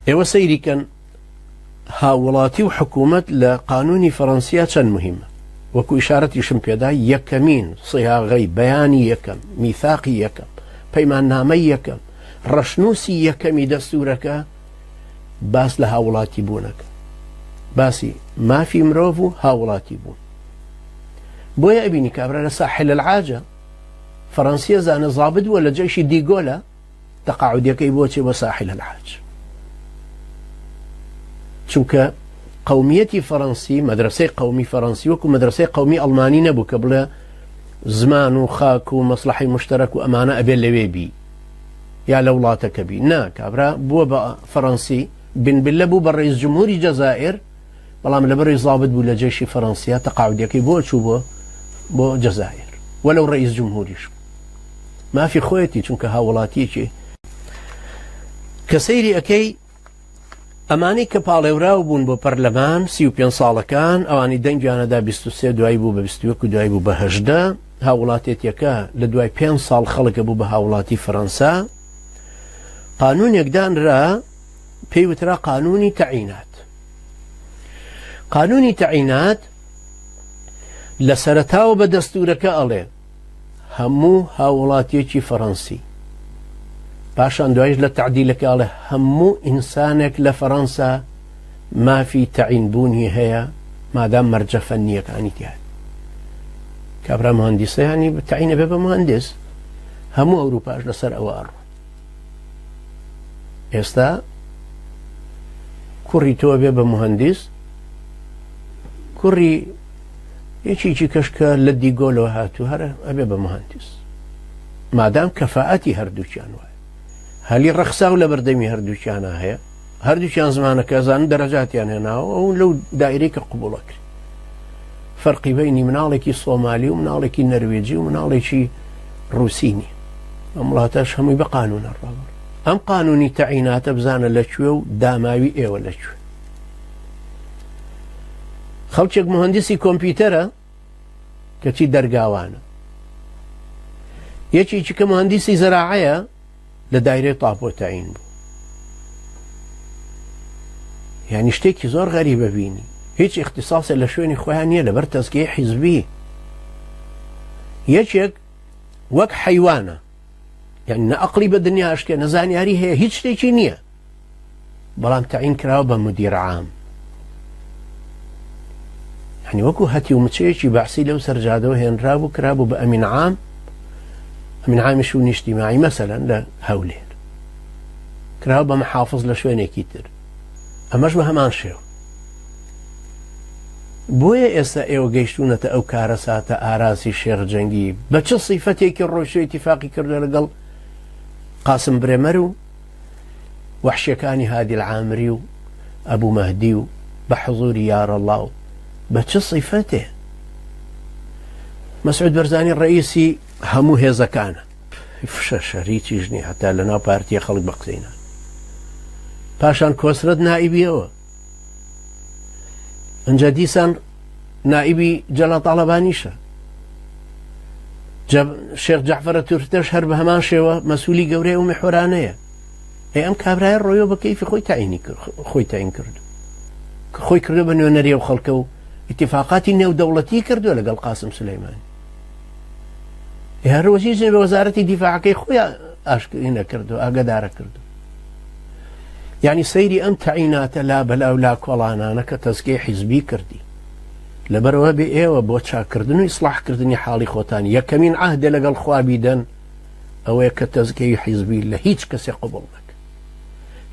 ئێوە سەیری کەن هاووڵاتی و حکوومەت لە قانونی فەڕەنسیا چەند مهمە. وەکو ئیشارەتیشم پێدا یەکەمین صیاغەی بەیانی یەکەم، میثاقی یەکەم، پەیماننامەی یەکەم، ڕەشنووسی یەکەمی دەستوورەکە باس لە هاووڵاتی بوونەکە، باسی مافی مرۆڤ و هاووڵاتی بوون. بۆیە ئەبینی کابرا لە ساحل العاجە فەڕەنسیە زانە زابط بووە لە جەیشی دیگۆلە تەقاعودیەکەی بۆ چێ بۆ ساحل العاج چونکە قومیەتی فەڕەنسی مەدرسەی قومی فەڕەنسی وەکو مەدرسەی قومی ئەڵمانی نەبوو کە بڵێ زمان و خاک و مەسلحی مشتەرەک و ئەمانە ئەبێ لەوێ بی یا لە وڵاتەکە بی نا کابرا بووە بە فەڕەنسی بن بلە بوو بە ڕئیس جمهوری جەزائر بەڵام لەبەرەی زابت بوو لە جەیشی فەرەنسیا تەقاعودیەکەی بۆ چوو بۆ بۆ جەزائر وەلەو ڕئیس جمهوریش بوو مافی خۆیەتی چونکە هاوڵاتیەکی کە سەیری ئەەکەی ئەمانەی کە پاڵێوراو بوون بۆ پەرلەمان 35 ساڵەکان ئەوانی دەنگیانەدا 23 دوای بوو بە 21 و دوای بوو بە 18 هاوڵاتێتیەکە لە دوای 5 ساڵ خەڵکە بوو بە هاوڵاتی فەرەنسا قانونێک دانرا پێی وترا قانونی تەعینات قانونی تەعینات لە سەرەتاوە بە دەستورەکە ئەڵێ هەموو هاووڵاتیەکی فەڕەنسی پاشان دوایش لە تعدیلەکە ئەڵێ هەموو ئینسانێک لە فەڕەنسا مافی تەعین بوونی هەیە مادام مەرجە فەنیەکانی تیا کابرا مهندسە ینی تەعینە بێ بە مهندس هەموو ئەوروپاش لەسەر ئەوە ئەڕۆ ئێستا کوڕی تۆ بێ بە مهندس کوڕی یەکێکی کەش کە لە دیگۆلەوە هاتوو هەرە ئەبێ بە مهندس مادام کەفاەتی هەردووکیان وایە هەلی ڕەخساو لە بەردەمی هەردووکیانە هەیە هەردووکیان زمانەکە زان دەرەجاتیان هێناوە ئەو لەو دایرەی کە قوبوڵەکرێت فەرقی بینی مناڵێکی سۆمالی و مناڵێکی نەروێجی و مناڵێکی ڕوسی نیە ئەم وڵاتەش هەمووی بە قانونە ڕابڕ ئەم قانونی تەعیناتە بزانە لە کوێ و داماوی ئێوە لە کوێ خەڵکێک مهندسی کۆمپیوتەرە کەچی دەرگاوانە یەکێکی کە مهندسی زەراعەیە لە دایرەی تاپۆ تەعین بوو یعنی شتێکی زۆر غەریبە بینی هیچ اختصاصێ لە شوێنی خۆیان نییە لەبەر تەزکیەی حیزبی یەکێک وەک حەیوانە یعنی نە ئەقلی بە دنیا شتێ نە زانیاری هەیە هیچ شتێکی نییە بەڵام تەعین کراوە بە مدیر عام یعنی وەکو هەتی و مچەیەکی بەعسی لەو سەرجادەوە هێنرابوو کرابوو بە ئەمین عام ئەمین عامی شو نیشتیماعی مەسەلەن لە هەولێر کراوە بە محافظ لە شوێنێکی تر ئەمەش بە هەمان شێوە بۆیە ئێستا ئێوە گەیشتونەتە ئەو کارەساتە ئاراسی شێخ جەنگی بە چ سیفەتێکی ڕۆیشتووە ئیتیفاقی کردووە لەگەڵ قاسم برێمەر و وەحشیەکانی هادی العامری و ئەبو مەهدی و بە حزوری یارەڵا و بە چ سیفەتێ مەسعود بەرزانی ڕئیسی هەموو هێزەکانە فشە شەریکیش نیە هەتا لەناو پارتیە خەڵک بە قسەی نا پاشان کۆسرەت نائیبیەوە ئەجا دیسان نائیبی جەلا تاڵەبانیشە شێخ جەعفەرە تورتەش هەر بە هەمان شێوە مەسوولی گەورەی ئەو میحوەرانەیە ئەی ئەم کابرایە ڕۆیەوە بە کەیفی خۆی تاینی کرد خۆی تاین کرد کە خۆی کردو بە نوێنەری ئەو خەڵکە و ئیتفاقاتی نێودەوڵەتی کردووە لەگەڵ قاسم سولەیمانی هەروەزی بە وەزارەتی دیفاعەکەی خۆی ئاشکری نەکردو ئاگادارە کردو یعنی سەیری ئەم تەعیناتە لا بەلا و لا کۆڵانانە کە تەزکیەی حیزبی کردی لەبەرئەوە بێ ئێوە بۆ چاککردن و ئیسڵاحکردنی حاڵی خۆتان یەکەمین عەهدێ لەگەڵ خوا بیدەن ئەوەیە کە تەزکیەی حیزبی لە هیچ کەسێ قبوڵ نەکەن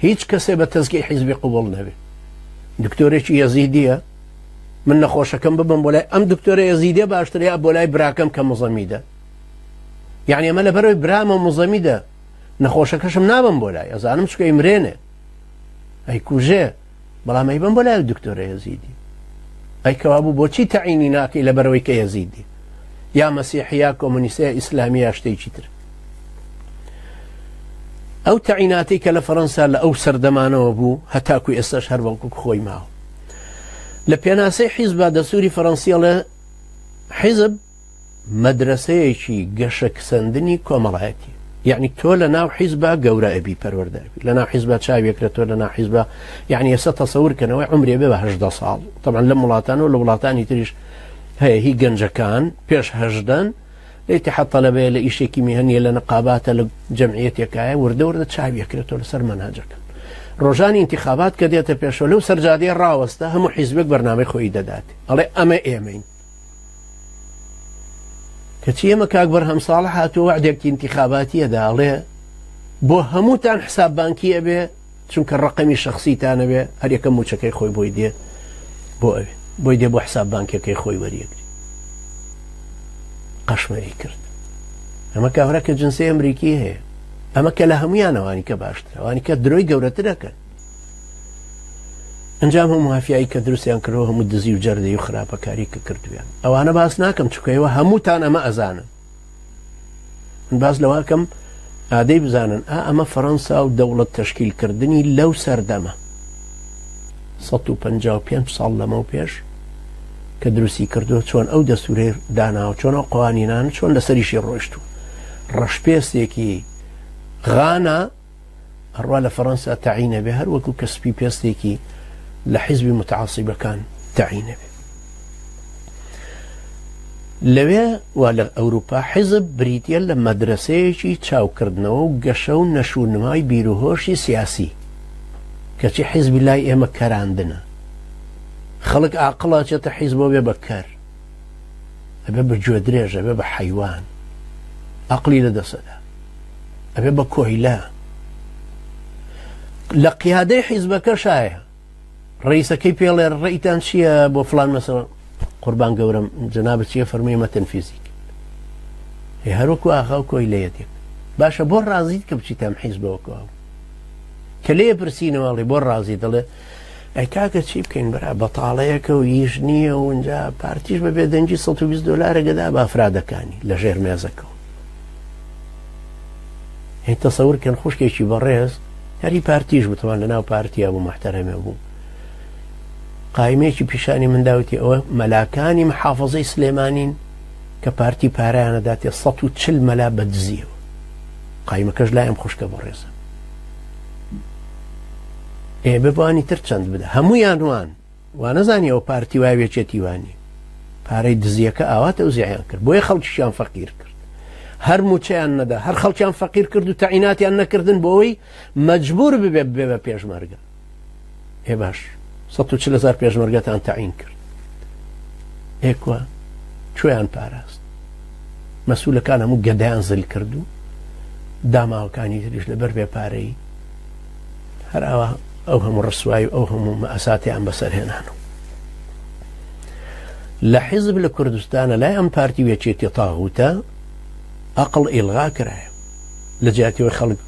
هیچ کەسێ بە تەزکیەی حیزبی قبوڵ نەبێ دکتۆرێکی یەزیدیە من نەخۆشەکەم ببم بۆ لای ئەم دکتۆرە یەزیدیە باشترە یا بۆ لای براکەم کە مزەمیدە یعنی ئەمە لەبەرەوەی برامە مزەمیدە نەخۆشەکەشم نابم بۆ لای ئەزانم چکە ئیمرێنێ ئەیکوژێ بەڵام ئەیبەم بۆ لای دکتۆرە یەزیدی ئەی کەوابوو بۆچی تەعینی ناکەی لەبەرەوەی کە یەزیدی یا مەسیحی یا کۆمۆنیستە یا ئیسلامی یا شتێکی تر ئەو تەعیناتی کە لە فەرەنسا لە ئەو سەردەمانەوە بوو هەتاکو ئێستاش هەر وەکو خۆی ماوە لە پێناسەی حیزبا دەسووری فەرەنسیەڵێ حیزب مەدرەسەیەکی گەشەکسەندنی کۆمەڵایەتی. یعنی تۆ لە ناو حیزبا گەورە ئەبی پەروەردە ئەبی لە ناو حیزبا چاوێکرە تۆ لە ناو حیزبا یعنی ئێستا تەسەور کەنەوەی عمرێ بێ بە 18 ساڵ طبعا لەم وڵاتان و لە وڵاتانی تریش هەیە هی گەنجەکان پێش هەژدەن لە ئیتیحاد تەلەبەیە لە ئیشێکی میهەنیە لە نەقاباتە لە جەمعیەتێکایە وردە وردە چاویەکرێتەوە لەسەر مەنهەجەکە ڕۆژانی ئینتیخابات کە دێتە پێشەوە لەو سەرجادەیە ڕاوەستە هەموو حیزبێک بەرنامەی خۆی دەدات ئەڵێ ئەمە ئێمەین کەچی ئێمە کاک بەرهەم ساڵح هاتووە وەعدێکی ئینتیخاباتیە دا ئەڵێ بۆ هەمووتان حساب بانکی ئەبێ چونکە ڕقەمی شخصیتان ئەبێ هەر یەکە موچەکەی خۆی بۆی دێ بۆ ئەوێ بۆی دێ بۆ حساب بانکیەکەی خۆی وەریەگری قەشمەری کرد ئەمە کابرا کە جنسی ئەمریکی هەیە ئەمە کە لە هەمویانەوانی کە باشترەوانی کە درۆی گەورەترەکەن ئەنجام هەموو مافیایی کە دروستیان کردەوە هەموو دزی و جەردەی و خراپەکاری کە کردویان ئەوانە باس ناکەم چونکە ئێوە هەمووتان ئەمە ئەزانن من باس لەواکەم ئادەی بزانن ئا ئەمە فەڕەنسا و دەوڵەت تەشکیلکردنی لەو سەردەمە 155 ساڵ لەمەو پێش کە دروستی کردو چۆن ئەو دەستورەی داناوە چۆن ئەو قوانینان چۆن لەسەریشی ڕۆیشتوو ڕەشپێستێکی غانا ئەڕوا لە فەڕەنسا تەعین ئەبێ هەر وەکو کە سپی پێستێکی لە حیزبی متعصیبەکان تەعین ئەبێ. لەوێ و لە ئەوروپا حیزب بریتیە لە مەدرەسەیەکی چاوکردنەوە و گەشە و نەشونمای بیروهۆشی سیاسی، کەچی حیزبی لای ئێمە کەراندنە. خەڵک ئاقڵ ئەچێتە حیزبەوە بێ بە کەر، ئەبێ بە گوێدرێژ، ئەبێ بە حەیوان، ئەقڵی لە دەسەدا. ئەبێ بە کۆیلە لە قیادەی حیزبەکەشایە ڕئیسەکەی پێڵێ ڕئیتان چییە بۆ فلان مەسەڵ قوربان گەورەم جەنابت چییە فەرمووی مە تەنفیزی کرد هەروەکو ئاغا و کۆیلەیەتێک باشە بۆ ڕازیت کە بچیتە ئەم حیزبەوە کۆ کە لێ پرسینەوەڵی بۆ ڕازی دەڵێ ئەی کاکە چی بکەین برا بەتاڵەیەکە و ئیش نییە و ئینجا پارتیش بە بێدەنگی 120 دۆلارە گەدا بە ئەفرادەکانی لە ژێر مێزەکەوە هی تەسەور کەن خوشکێکی بەڕێز هەری پارتیش بوو تەوان لە ناو پارتیا بوو محتەرەمێ بوو قایمێکی پیشانی من داوتی ئەوە مەلاکانی محافظەی سلێمانین کە پارتی پارەیانە داتێ 140 مەلا بە دزیەوە قایمەکەش لای ئەم خوشکە بەڕێزە ئێ ببانی تر چەند بدە هەمویان وان وانەزانی ئەو پارتی وایە یەکێتی وانی پارەی دزیەکە ئاوا تەوزیعیان کرد بۆیە خەڵکیشیان فەقیر کرد هەر موچەیان نەدا هەر خەڵکیان فەقیر کرد و تەعیناتیان نەکردن بۆ ئەوەی مەجبور ببێ ببێ بە پێشمەرگە ئێ باش 140 هزار پێشمەرگەتان تەعین کرد ئێکوە کوێیان پاراست مەسولەکان هەموو گەدایان زل کرد و داماوەکانی تریش لەبەر بێ پارەی هەر ئاوا ئەو هەموو ڕسوایی و ئەو هەموو مەئەساتیان بەسەر هێنان و لە حیزب لە کوردستانە لای ئەم پارتی و یەکێتی تاغوتە ئەقڵ ئیلغا کرایە لە جیاتیەوەی خەڵک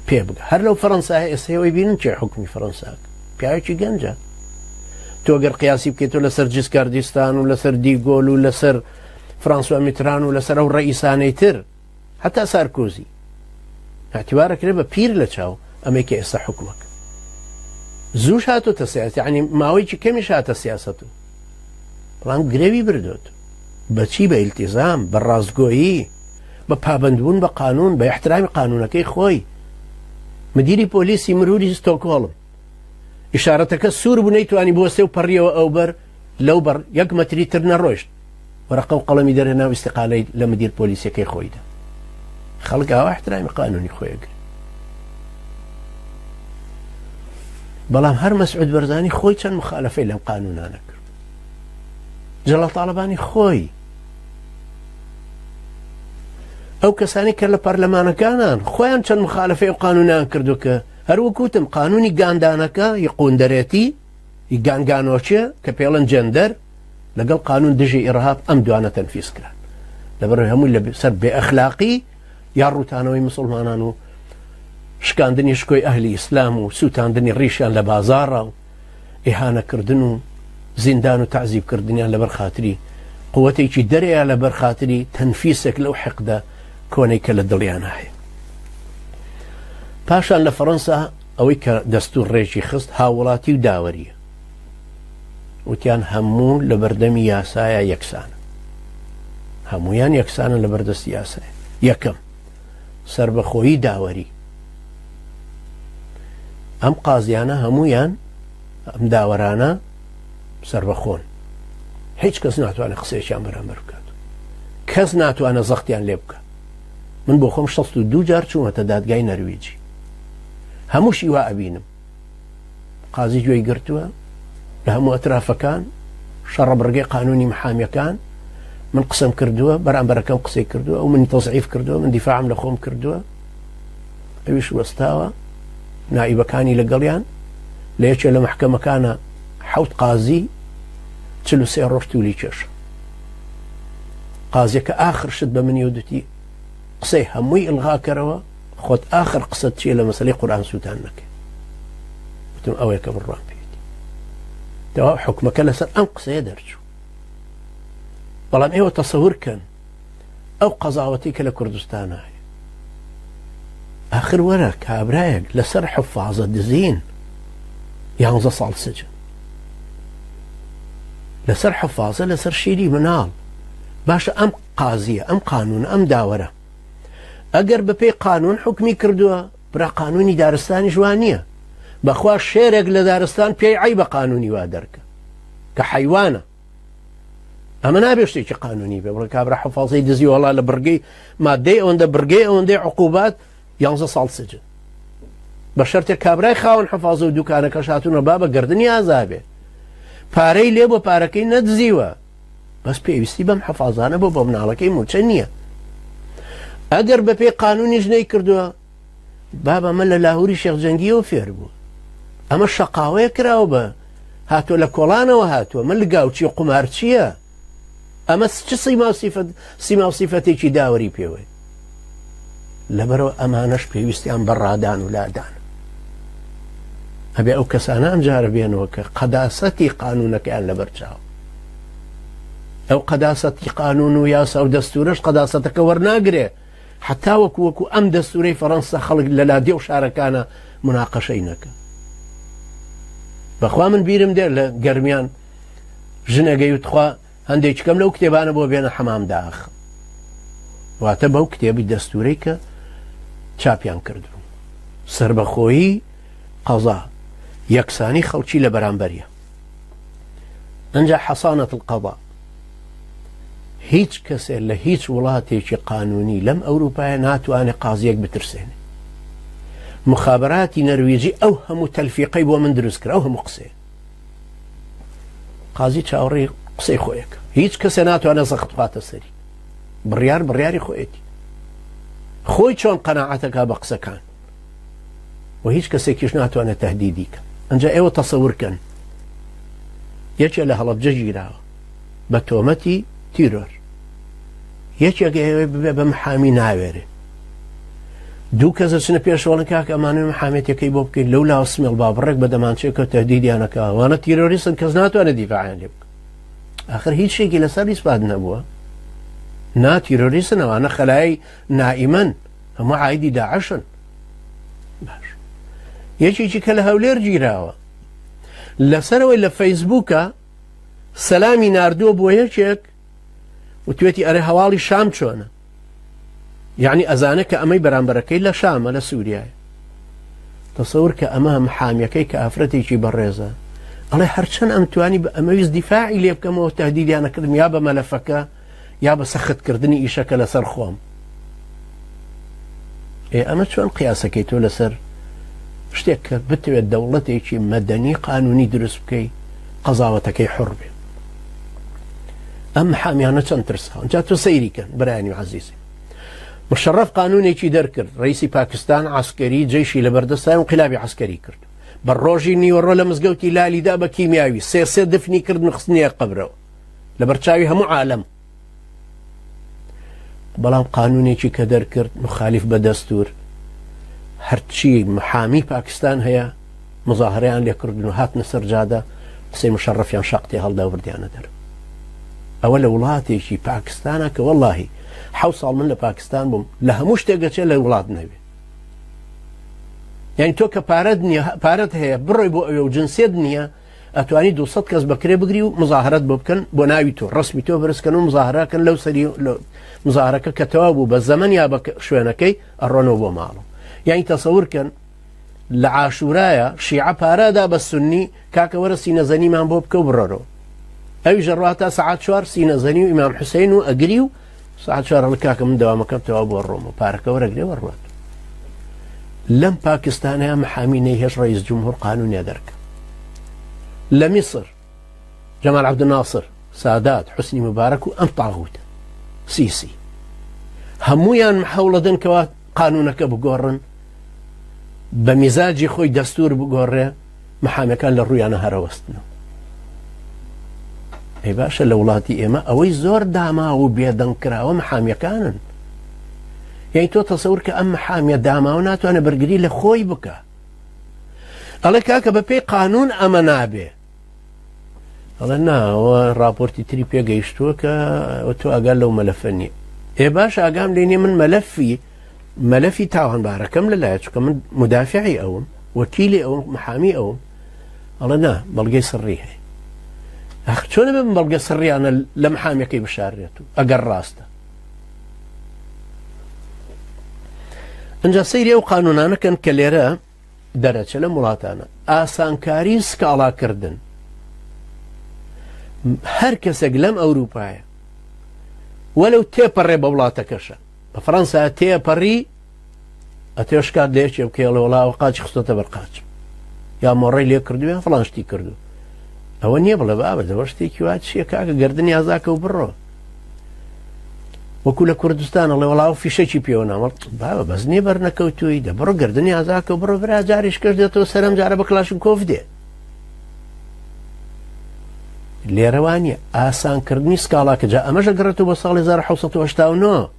پێ بگە هەر لەو فەرەنسایە ئێستەوەی بینن چێ حکومی فەرەنسا پیاوێکی گەنجە تۆ گەر قیاسی بکەیتەوە لەسەر جیسکاردیستان و لەسەر دیگۆل و لەسەر فرانسوا میتران و لەسەر ئەو ڕئیسانەی تر هەتا سارکۆزی اعتبار ئەکرێ بە پیر لە چاو ئەمەی کە ئێستا حکومەک زووش هاتۆتە سیاسی عنی ماوەیەکی کەمیش هاتە سیاست و بەڵام گرەوی بردۆت بەچی بە ئیلتیزام بە ڕاستگۆیی بە پابندبوون بە قانون بە احترامی قانونەکەی خۆی مدیری پۆلیسی مروری ستۆکۆڵم ئیشارەتەکە سوور بوو نەیتوانی بوەستێ و پەڕیەوە ئەوبەر لەو بەر یەک مەتری تر نەڕۆیشت وەرەقە و قەڵەمی دەرهێنا و ئیستیقالەی لە مدیر پۆلیسەکەی خۆی دا. خەڵک ئاوا احترامی قانونی خۆی ئەگرێ. بەڵام هەر مەسعود بەرزانی خۆی چەند مخالفەی لەم قانونانە کرد. جەلال تاڵەبانی خۆی ئەو کەسانی کە لە پەرلەمانەکانان خۆیان چەند مخالفەی ئەو قانونیان کردو کە هەر وەک وتم قانونی گاندانەکە ی قوندەرێتی ی گانگانۆچێ کە پێڵن جێندەر لەگەڵ قانون دژی ئیڕهاب ئەم دوانە تەنفیز کران لەبەرئەوەی هەمووی لە سەر بێ ئەخلاقی یا ڕووتانەوەی مسوڵمانان و شکاندنی شکۆی ئەهلی ئیسلام و سووتاندنی ڕیشیان لە بازاڕا و ئیهانەکردن و زیندان و تەعزیبکردنیان لەبەر خاتری قوتێکی دەرەیە لەبەر خاتری تەنفیسێک لەو حقدە کۆنەی کە لە دڵیانە هەیە. پاشان لە فەڕەنسا ئەوەی کە دەستور ڕێکی خست هاووڵاتی و داوەریە. وتیان هەموو لە بەردەمی یاسایە یەکسانە. هەمویان یەکسانە لە بەردەستی یاسایە. یەکەم. سەربەخۆیی داوەری. ئەم قازیانە هەموویان ئەم داوەرانە سەربەخۆن، هیچ کەس ناتوانێت قسەیەکیان بەرامبەر بکات، کەس ناتوانێت زەختیان لێ بکات. من بۆ خۆم 62 جار چوومەتە دادگای نەرویجی، هەمووشی وا ئەبینم قازی گوێی گرتووە لە هەموو ئەترافەکان، شەڕە بڕگەی قانونی محامیەکان، من قسەم کردووە، بەرامبەرەکەم قسەی کردووە، ئەو منی تەزعیف کردووە، من دیفاعم لە خۆم کردووە، ئەویش وەستاوە، نائیبەکانی لەگەڵیان لە یەکێ لە مەحکەمەکانە حەوت قازی 43 ڕۆژ تولی کێشە. قازیەکە ئاخر شت بە منی و دوتی قسەی هەمووی ئیلغا کەرەوە، خۆت ئاخر قسەت چییە لە مەسەلەی قورئان سووتان نەکەی؟ وتم ئەوەیە کە بڕوام پێیەتی. تەواو حکومەکە لەسەر ئەم قسەیە دەرچوو. بەڵام ئێوە تەسەور کەن ئەو قەزاوەتی کە لە کوردستان هەیە، ئاخر وەرە کابرایەک لەسەر حفازە دزین یانزە ساڵ سجن، لەسەر حفازە، لەسەر شیری مناڵ. باشە ئەم قازیە، ئەم قانونە، ئەم داوەرە ئەگەر بەپێی قانون حکمی کردووە، برا قانونی دارستانیش وا نییە. بەخوا شێرێک لە دارستان پێی عەیبە قانونی وا دەرکە کە حەیوانە. ئەمە نابێ شتێکی قانونی بێ، بڵێ کابرا حفاظەی دزی وەڵا لە بڕگەی مادەی ئەوەندە بڕگەی ئەوەندەی عقوبات یانزە ساڵ سجن، بە شەرتێک کابرای خاوەن حفاظە و دوکانەکەش هاتوونە با بە گردنی ئازابێ، پارەی لێ بۆ پارەکەی نەدزیوە، بەس پێویستی بەم حەفازانە بۆ بۆ مناڵەکەی موچە نییە. ئەگەر بەپێی قانونیش نەیکردووە، بابا من لە لاهوری شێخ جەنگیەوە فێر بوو، ئەمە شەقاوەیە کراوە بە هاتووە لە کۆڵانەوە هاتووە، من لگاوچی قومارچییە، ئەمە چ سیما و سیفەتێکی داوەری پێوەی؟ لەبەرەوە ئەمانەش پێویستیان بە ڕادان و لادان. ئەبێ ئەو کەسانە ئەم جارە بێنەوە کە قەداسەتی قانونەکەیان لەبەر چاو. ئەو قەداسەتی قانون و یاسا و دەستورەش قەداسەتەکە وەرناگرێ حتا وەکو وەکو ئەم دەستورەی فەڕەنسا خەڵک لە لادێ و شارەکانە مناقەشەی نەکە. بەخوا من بیرم دێ لە گەرمیان ژنەگەی وتخوا هەندێکی کەم لەو کتێبانە بۆ بێنە حەمام داخم، واتە بەو کتێبی دەستورەی کە چاپیان کردبوو. سربەخۆیی قەزا، یەکسانی خەڵکی لە بەرامبەریە. ئەنجا حەسانەت القەضا، هیچ کەسێ لە هیچ وڵاتێکی قانونی لەم ئەوروپایە ناتوانێت قازیەک بترسێنێ. مخابراتی نەرویجی ئەو هەموو تەلفیقەی بۆ من دروست کرد، ئەو هەموو قسەیە. قازی چاوەڕێی قسەی خۆیەکە، هیچ کەسێ ناتوانێت زەخت بخاتە سەری. بڕیار بڕیاری خۆیەتی، خۆی چۆن قەناعەتەکە بە قسەکان و هیچ کەسێکیش ناتوانێت تهدیدی کە. ئەنجا ئێوە تەسەور کەن یەکێ لە هەڵەبجە گیراوە بە تۆمەتی تیرۆر، یەکێک ئەیەوێ ببێ بە محامی ناوێرێ، دوو کەس دەچنە پێشەوەڵن کاکە ئەمانەوێ محامێتەکەی بۆ بکەین، لەو لاوە سمێڵ بابڕێک بە دەمانچێکە تهدیدیانەکە، وانە تیرۆریستن کەس ناتوانێت دیفاعیان لێ بکە. آخر هیچ شتێکی لەسەر ئیسپات نەبووە، نا تیرۆریستن ئەوانە خەلای نائیمەن، هەموو عایدی داعشن. باش یەکێکی کە لە هەولێر گیراوە لەسەرەوەی لە فەیسبووکە سەلامی ناردووە بۆ یەکێک وتوێتی ئەرێ هەواڵی شام چۆنە، یعنی ئەزانە کە ئەمەی بەرامبەرەکەی لە شامە لە سووریایە. تەسەور کە ئەمە محامیەکەی کە ئافرەتێکی بەڕێزە ئەڵێ هەرچەند ئەم توانی بە ئەمەویست دیفاعی لێ بکەمەوە تهدیدیانە کردم یا بە مەلەفەکە یا بە سەختکردنی ئیشەکە لەسەر خۆم. ئێ ئەمە چۆن قیاسەکەی تۆ لەسەر شتێک کە بتەوێت دەوڵەتێکی مەدەنی قانونی دروست بکەی قەزاوەتەکەی حڕ بێ؟ ئەم حامیانە چەند ترساون. جا تۆ سەیری کەن برایانی عەزیزی، مشەڕەف قانونێکی دەرکرد، ڕئیسی پاکستان عسکەری جەیشی لەبەردەستای انقلابی عسکەری کرد، بە ڕۆژی نیوەڕۆ لە مزگەوتی لالیدا بە کیمیاوی سێ سێ دفنی کرد و خستنیە قەبرەوە لەبەر چاوی هەموو عالەم. بەڵام قانونێکی کە دەرکرد مخالف بە دەستور، هەرچی محامی پاکستان هەیە مظاهرەیان لێکردن و هاتنە سەر جادە، قسەی مشەڕەفیان شەق تێ هەڵدا و بردیانە دەر. ئەوە لە وڵاتێکی پاکستانە کە وەڵاهی حەوت ساڵ من لە پاکستان بووم، لە هەموو شتێک گەچێ لە وڵات نەوێ. یعنی تۆ کە پارەت نییە، پارەت هەیە بڕۆی بۆ ئەوێ و جنسیت نییە، ئەتوانی 200 کەس بەکرێ بگری و مزاهرەت بۆ بکەن بۆ ناوی تۆ، ڕسمی تۆ بەرزکەن و مزاهرەکەن لەو سەری مزاهرەکە کە تەواو بوو بە زەمەن یا بە شوێنەکەی ئەڕۆنەوە بۆ ماڵەوە. یعنی تەسەور کەن لە عاشورایە شیعە پارادا بە سنی کاکە وەرە سینەزەنیمان بۆ بکە و بڕۆرەوە، ئەویش ئەڕوا تا سەعات 4 سینەزەنی و ئیمام حوسین و ئەگری و سەعات 4 ئەڵێ کاکە من دەوامەکەم تەواو بۆ ڕۆم و پارەکە وەرەگرێ وەڕوات. لەم پاکستانەیە محامی نەیهێشت ڕئیس جمهور قانونیە دەرکە. لە میسر جەمال عەبدولناسر، سادات، حوسنی مبارەک و ئەم تاغوتە سیسی هەمویان هەوڵەدەن کەوا قانونەکە بگۆڕن، بە میزاجی خۆی دەستور بگۆڕێ، محامەکان لە ڕوویانە هەرەوەستنەوە. ئەی باشە لە وڵاتی ئێمە ئەوەی زۆر داما و بێدەنگ کراوە محامیەکانن. یعنی تۆ تەسەور کە ئەم محامیە داماوە ناتوانێت بەرگری لە خۆی بکە، ئەڵێ کاکە بە پێی قانون ئەمە نابێ. ئەڵێ نا، ئەوە راپۆرتی تری پێگەیشتووە کە تۆ ئاگا لەو مەلەفە نییە. ئێ باش ئاگام لێ نییە، من مەلەفی تاوانبارەکەم لەلایە، چونکە من مدافعی ئەوم، وەکیلی ئەوم، محامی ئەوم. ئەڵێ نا، بەڵگەی سڕی هەیە. ئەخ چۆنە بم بەڵگە سڕیانە لە محامیەکەی بشارێت و ئەگەر ڕاستە؟ ئەنجا سەیری ئەو قانونانە کەن کە لێرە دەرەچە لەم وڵاتانە، ئاسانکاری سکاڵاکردن. هەر کەسێک لەم ئەوروپایە وەلو تێپەڕێ بە وڵاتەکەشە، بە فەڕەنسا تێپەڕی ئەتێشکات لە یەکێ بکەێڵێ وڵا ئەو قاچی خستۆتە بەر قاچ یا مۆڕەی لێ کردو یا فڵان شتی کردو، ئەوە نییە بڵێ بابە دەوە شتێکی وا چییە کاکە گردنی ئازاکە و بڕۆ. وەکو لە کوردستان ئەڵێ وەڵا ئەو فیشەکی پێوە نامەڵ، بابە بەس نییە بەرنەکەوتووی، دە بڕۆ گردنی ئازاکە و بڕۆ برا، جاریش کەش دێتەوە سەرم جارە بە کلاشنکۆف دێ. لێرەوانیە ئاسانکردنی سکاڵاکە، جا ئەمەش ئەگەڕێتەوە بۆ ساڵی 1989.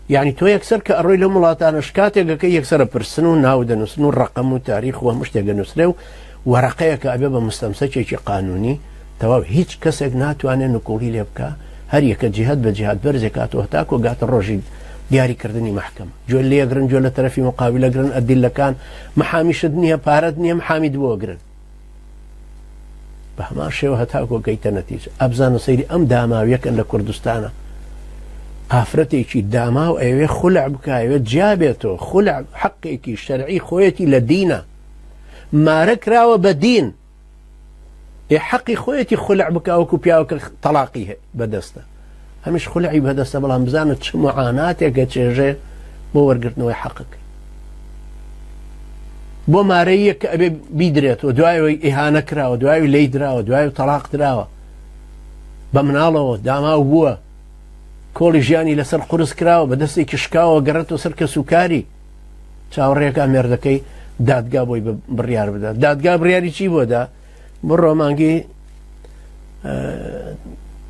یعنی تۆ یەکسەر کە ئەڕۆی لەم وڵاتانە شکاتێکەکە یەکسەرە پرسن و ناو دەنووسن و ڕقم و تاریخ و هەموو شتێک دەنووسرێ و وەرەقەیەکە ئەبێ بە مستەمسەکێکی قانونی تەواو، هیچ کەسێک ناتوانێت نکوڵی لێ بکە، هەر یەکە جیهت بە جیهات بەرزێکاتەوە تاکۆ گاتە ڕۆژی دیاریکردنی محکەمە. گوێ لێگرن، گوێ لە تەرەفی مقابلەگرن، ئەدیلەکان، محامیشت نییە، پارەت نییە، محامیت بۆ گرن. بە هەمان شێوە هەتاکۆ گەیتە نەتیجە. ئەبزانە سەیری ئەم داماویەکەن لە کوردستانە، ئافرەتێکی داماو ئەوێ خولع بکە، ئەوێ جیا بێتەوە. خولع حەقێکی شەرعی خۆیەتی لە دینە، مارە کراوە بە دین، ئێ حەقی خۆیەتی خولع بکە وەکو پیاوەکە تەلاقی بەدەستە، هەمیش خولعی بەدەستە. بەڵام بزانە چ معاناتێکە چێژێ بۆ وەرگرتنەوەی حەقەکەی، بۆ مارەیە کە ئەبێ بیدرێتەوە دوایەوەی ئیهانە کراوە، دوای لی دراوە، دوای تەلاق دراوە، بە مناڵەوە داماو بووە، کۆڵی ژیانی لەسەر قورس کراوە، بە دەستێکی شکاوە گەڕێتەوە سەر کەسوکاری، چاوەڕێکا مێردەکەی دادگا بۆی بڕیار بدات. دادگا بڕیاری چی بۆ دا؟ بڕۆ مانگی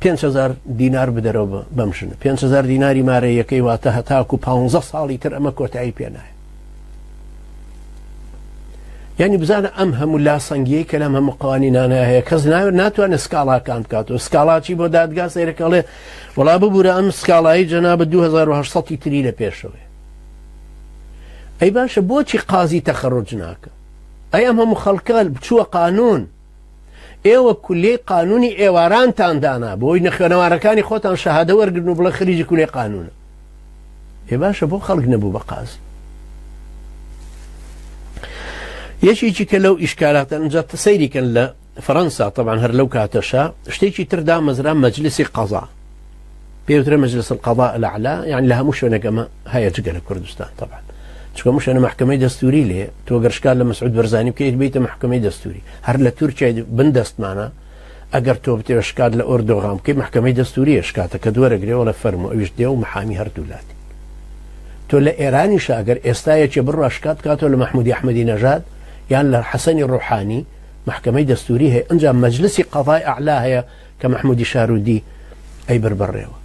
5هزار دینار بدەرەوە بەم ژنە. 5هزار دیناری مارەیەکەی واتە هەتاکو 15 ساڵی تر ئەمە کۆتایی پێنایە. یعنی بزانە ئەم هەموو لاسەنگیەی کە لەم هەموو قوانینانە هەیە، کەس ناتوانێت سکاڵاکان بکاتەوە. سکاڵاچی بۆ دادگا سەیرەکەڵێ وڵا ببوورە ئەم سکاڵایی جەنابە 2800 تری لە پێشەوەی. ئەی باشە بۆچی قازی تەخەڕوج ناکە؟ ئەی ئەم هەموو خەڵکە بچووە قانون، ئێوە کولیەی قانونی ئێوارانتان دانا بۆی نەخوێنەوارەکانی خۆتان شەهادە وەرگرن و بڵێ خریجی کولیەی قانونە. ئێ باشە بۆ خەڵک نەبوو بە قازی؟ یەکێکی کە لەو ئیشکالاتە ئەنجا سەیری کەن لە فەرەنسا، طبعا هەر لەو کاتەشا شتێکی تر دامەزرا، مەجلسی قەزا، پێوترە مەجلس القضاء الأعلى. یعنی لە هەموو شوێنێک ئەمە هەیە جگە لە کوردستان طبعا، چونکە هەموو شوێنە محکمەی دەستوری لێ، تۆ گەر شکار لە مەسعود بەرزانی بکەیت بیتە محکمەی دەستوری. هەر لە تورکیای بن دەستمانە ئەگەر تۆ بتەوێت شکات لە ئۆردۆغان بکەیت محکمەی دەستوریە شکاتەکە دووەرەگرێ وەڵێ فەرموو، ئەویش دێ و محامی هەردوو لاتی. تۆ لە ئێرانیشە ئەگەر ئێستا یەکێ بڕوا شکات بکاتەوە لە مەحمودی ئەحمەدی نەژاد یان لە حەسەنی ڕۆحانی، محکمەی دەستوری هەیە. ئەنجا مەجلسی قەضای ئەعلا هەیە کە مەحمودی شارودی ئەی بربڕێوە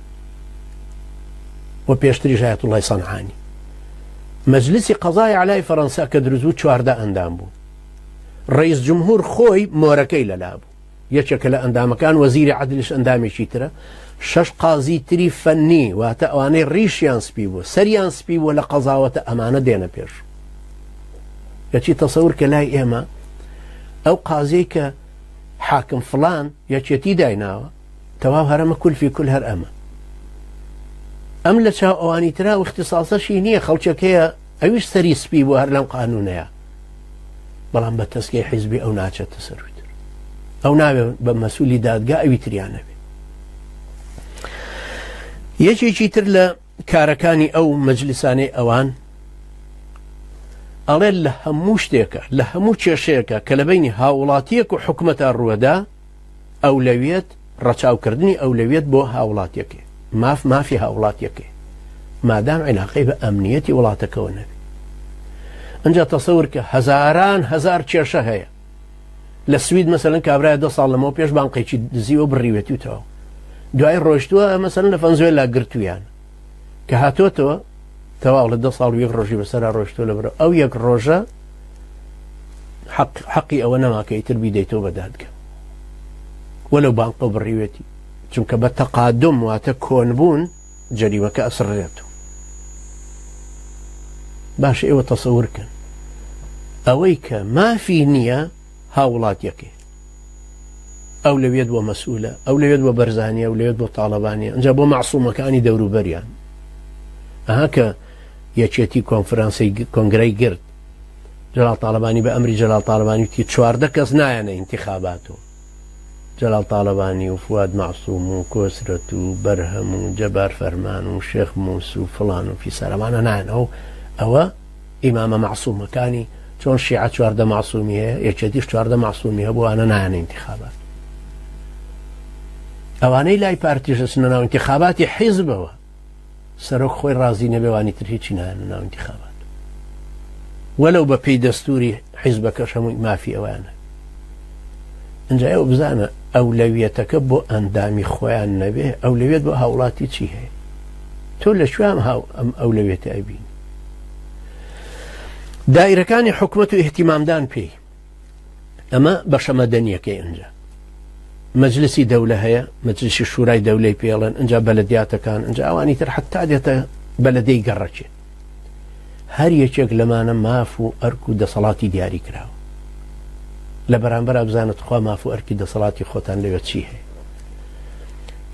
و پێشتریش ئایەتوڵای سەنعانی. مەجلسی قەزای ئەعلای فەرەنسا کە دروست بوو 14 ئەندام بوو، ڕئیس جمهور خۆی مۆرەکەی لەلا بوو، یەکێکە لە ئەندامەکان، وەزیری عەدلیش ئەندامێکی ترە، 6 قازی تری فەنی، واتە ئەوانەی ڕیشیان سپی بوو، سەریان سپی بووە لە قەزاوەتە، ئەمانە دێنە پێش. کەچی تەسەور کە لای ئێمە ئەو قازیەی کە حاکم فڵان یەکێتی دایناوە تەواو هەرەمە کولفی کول هەر ئەمە ئەم لە چاو ئەوانی ترا و اختصاصەشی نییە خەڵکێک هەیە ئەویش سەری سپی بوو هەر لەم قانونەیە بەڵام بە تەسکەی حیزبی ئەو ناچێتە سەروتر ئەو ناوێ بە مەسوولی دادگا ئەوی تریان نەبێ یەکێکی تر لە کارەکانی ئەو مەجلیسانەی ئەوان ئەڵێ لە هەموو شتێکە لە هەموو کێشەیەکە کە لە بینی هاوڵاتیەک و حکومەتا ڕووەدا ئەولەویەت ڕەچاوکردنی ئەولەویەت بۆ هاوڵاتیەکەی ماف مافی هاوڵاتیەکەی مادام عیلاقەی بە ئەمنیەتی وڵاتەکەوە نەبێ ئەجا تەسەور کە هەزاران هەزار کێشە هەیە لە سوید مەسەلەن کابرای دە ساڵ لەمەوە پێش بانقێکی دزیوە بڕیوێتی و تەواو دوای ڕۆشتووە مەسەلەن لە فەنزوێلا گرتویان کە هاتۆتەوە تەواو لە دە ساڵ و یەک ڕۆژی بەسەرا ڕۆشتووە لە بەرەو ئەو یەک ڕۆژە حەقی ئەوە نەما کە ئیتر بیدەیتەوە بە دادگە وەلو بانقە بڕیوێتی چونکە بە تەقادم واتە کۆنبوون جەریمەکە ئەسڕێتەوە باش ئێوە تەسەور کەن ئەوەی کە مافی نییە هاوڵاتیەکەی ئەو لەوێت بۆ مەسئولە ئەو لەوێت بۆ بەرزانیە و لەوێت بۆ تاڵەبانیە ئەجا بۆ مەعسومەکانی دەوروبەریان ئەها کە یەکێتی کۆنفرانسی کۆنگرەی گرت جەلال تاڵەبانی بە ئەمری جەلال تاڵەبانی وتی 14 کەس نایەنە ئینتخاباتەوە جەلال تاڵەبانی و فواد مەعسوم و کۆسرەت و بەرهەم و جەبار فەرمان و شێخ موس و فڵان و فیسار ئەمانە نایەن ئەو ئەوە ئیمامە مەعسومەکانی چۆن شیعە 14 مەعسومی هەیە یەکێتیش 14 مەعسومی هەبوو ئەوانە نایەنە ئینتخابات ئەوانەی لای پارتیش ئەچنە ناو ئینتخاباتی حیزبەوە سەرۆک خۆی ڕازی نەبێ وانی تر هیچی نایەنە ناو ئینتخابات وەلو بە پێی دەستوری حیزبەکەش هەمووی مافی ئەویان ئەجا ئێوە بزانە ئەولەویەتەکە بۆ ئەندامی خۆیان نەبێ ئەولەویەت بۆ هاوڵاتی چی هەیە تۆ لە کوێ هاو ئەم ئەولەویەتە ئەبینی دایرەکانی حکومەت و ئیهتیمامدان پێی ئەمە بەشە مەدەنیەکەی ئەنجا مەجلسی دەولە هەیە مەجلسی شورای دەولەی پێڵێن ئەجا بەلەدیاتەکان ئەجا ئەوانی تر حتا دێتە بەلەدەی گەڕەکێ هەر یەکێک لەمانە ماف و ئەرک و دەسەڵاتی دیاری کراوە لە بەرامبەر بزانە تخوا ماف و ئەرکی دەسەڵاتی خۆتان لەوێ چی هەیە